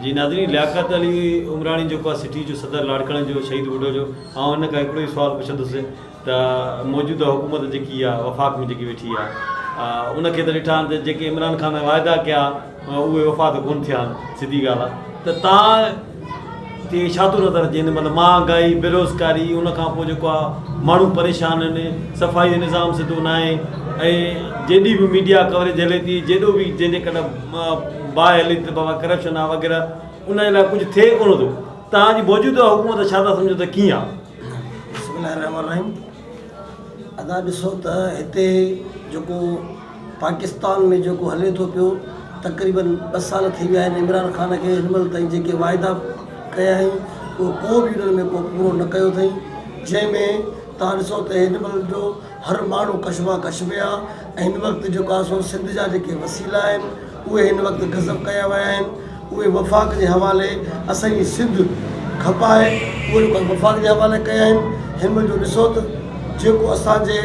جي ناظرين لياقت علي عمراڻي جيڪو آهي سٽي جو صدر لاڙڪاڻي جو شهيد ڀٽو جو آئون هن کان هڪڙو ئي سوال پڇندس ته موجوده حڪومت جيڪي آهي وفاق ۾ جيڪي ويٺي آهي ان کي ته ڏٺا آهن ته جيڪي عمران خان واعدا ڪيا اهي وفا ته ڪونه ٿيا آهن سڌي ڳالهه آهي ته تان تي ڇا ٿو نظر اچي هن مهل مهانگائي بيروزگاري ان کان پوء جيڪو آهي ماڻهو پريشان آهن صفائي جو نظام سڌو ناهي ۽ جيڏي به ميڊيا ڪوريج هلي ٿي جيڏو به جنهن جي ڪڏ باهه هلي ٿي ته بابا ڪرپشن آهي وغيره ان جي لاء ڪجهه ٿئي ڪونه ٿو تان جي موجوده حڪومت ڇا ٿا سمجهو ته ڪيئن آهي. بسم الله الرحمن الرحيم ادا ڏسو ته هتي جيڪو پاڪستان ۾ جيڪو هلي ٿو پيو تقريبن ٻه سال ٿي ويا آهن عمران خان کي هن مهل تائين جيڪي واعدا ڪيا آهن اهو ڪو به انهن ۾ ڪو پورو نه ڪيو اٿئي جنهن ۾ تان ڏسو ته هن مهل جو هر ماڻهو ڪشما ڪش ۾ آهي ۽ هن وقت جيڪو آهي سو سنڌ جا جيڪي وسيلا آهن اهي هن وقت غضب ڪيا ويا آهن اهي وفاق جي حوالي اسان جي سنڌ کپائي اهي جيڪو وفاق جي حوالي ڪيا آهن هن مهل جو ڏسو ته جيڪو اسان جي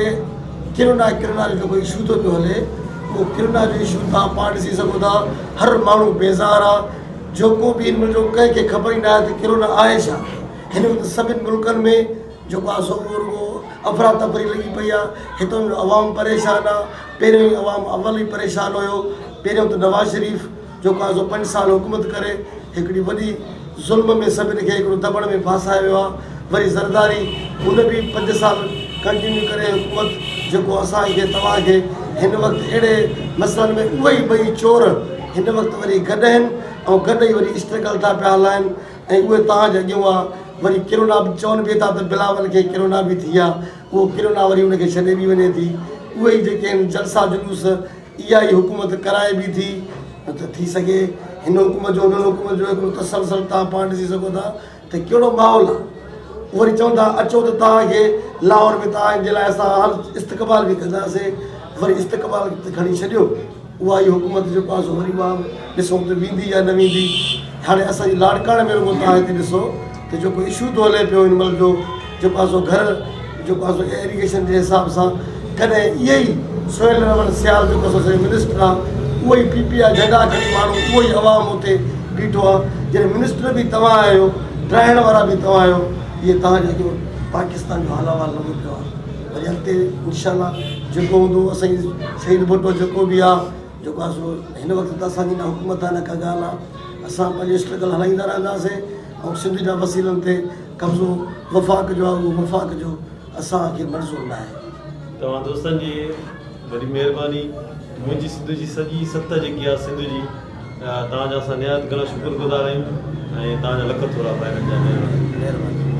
ڪرونا ڪرونا جو جيڪو اشو ٿو پيو هلي اهو ڪرونا جو اشو توهان پاڻ ڏسي سگهو ٿا هر ماڻهو بيزار آهي جيڪو به هن مهل جو ڪنهن کي خبر ئي نه آهي ته ڪرونا آهي ڇا هن وقت سڀن ملڪن ۾ جيڪو آهي سو اهو رڳو افراتفري لڳي پئي آهي هتان جو عوام پريشان آهي پهريون ئي عوام اول ئي پريشان هيو پهريون ته نواز شريف جيڪو آهي سو پنج سال حڪومت ڪري هڪڙي وڏي ظلم ۾ سڀني کي هڪڙو دٻڻ ۾ ڦاسائي ويو آهي وري زرداري ان به پنج سال ڪنٽينيو ڪري حڪومت جيڪو اسان کي توهان کي هن وقت اهڙي مسئلن ۾ اهي ئي ٻئي چور هن وقت وري گڏ آهن ۽ گڏ ئي وري اسٽرگل ٿا پيا هلائن ۽ اهي توهان جي اڳيون آ وري ڪرونا به چون به ٿا ته بلاول کي ڪرونا به ٿي آ اهو ڪرونا وري ان کي ڇڏي به وڃي ٿي اهي ئي جيڪي آهن جلسا جلوس اها ئي حڪومت ڪرائي به ٿي نه ته ٿي سگهي هن حڪومت جو انهن حڪومت جو هڪڙو تسلسل توهان پاڻ ڏسي سگهو ٿا ته ڪهڙو ماحول آ وري چون ٿا اچو ته توهان کي لاهور ۾ توهان جي لاء اسان استقبال به ڪنداسين وري استقبال ته کڻي ڇڏيو اها ئي حڪومت جيڪو آهي سو وري اها ڏسون ته ويندي يا نه ويندي. هاڻي اسان جي لاڙڪاڻي ۾ رڳو توهان هتي ڏسو ته جيڪو اشو ٿو هلي پيو هن مهل جو جيڪو آهي سو گهر جيڪو آهي سو ايريگيشن جي حساب سان ڪڏهن اهي ئي سهيل رحمان سيال جيڪو اسان جو منسٽر آهي اهو ئي پي پي آء جهنڊا کڻي ماڻهو اهو ئي عوام اتي بيٺو آهي جڏهن منسٽر به توهان آهيو ڊاهڻ وارا به توهان آهيو اهي توهان جي اڳيون پاڪستان جو حال احوال لڳو پيو آهي. وري اڳتي انشاء الله جيڪو هوندو اسان جي شهيد ڀٽو جيڪو به آ جيڪو آ سو هن وقت ته اسان جي نه حڪومت آ نه ڪا ڳالهه آ اسان پنهنجو اسٽرگل هلائيندا رهنداسين ۽ سنڌ جا وسيلن تي قبضو وفاق جو آ اهو وفاق جو اسان کي منظور نه آهي. توهان دوستن جي وڏي مهرباني منهنجي سنڌ جي سڄي ست جيڪي آ سنڌ جي توهان جا اسان نهايت گهڻا شڪر گذار آهيون ۽ توهان جا لک ٿورا ڀائرن جا مهرباني. مهرباني.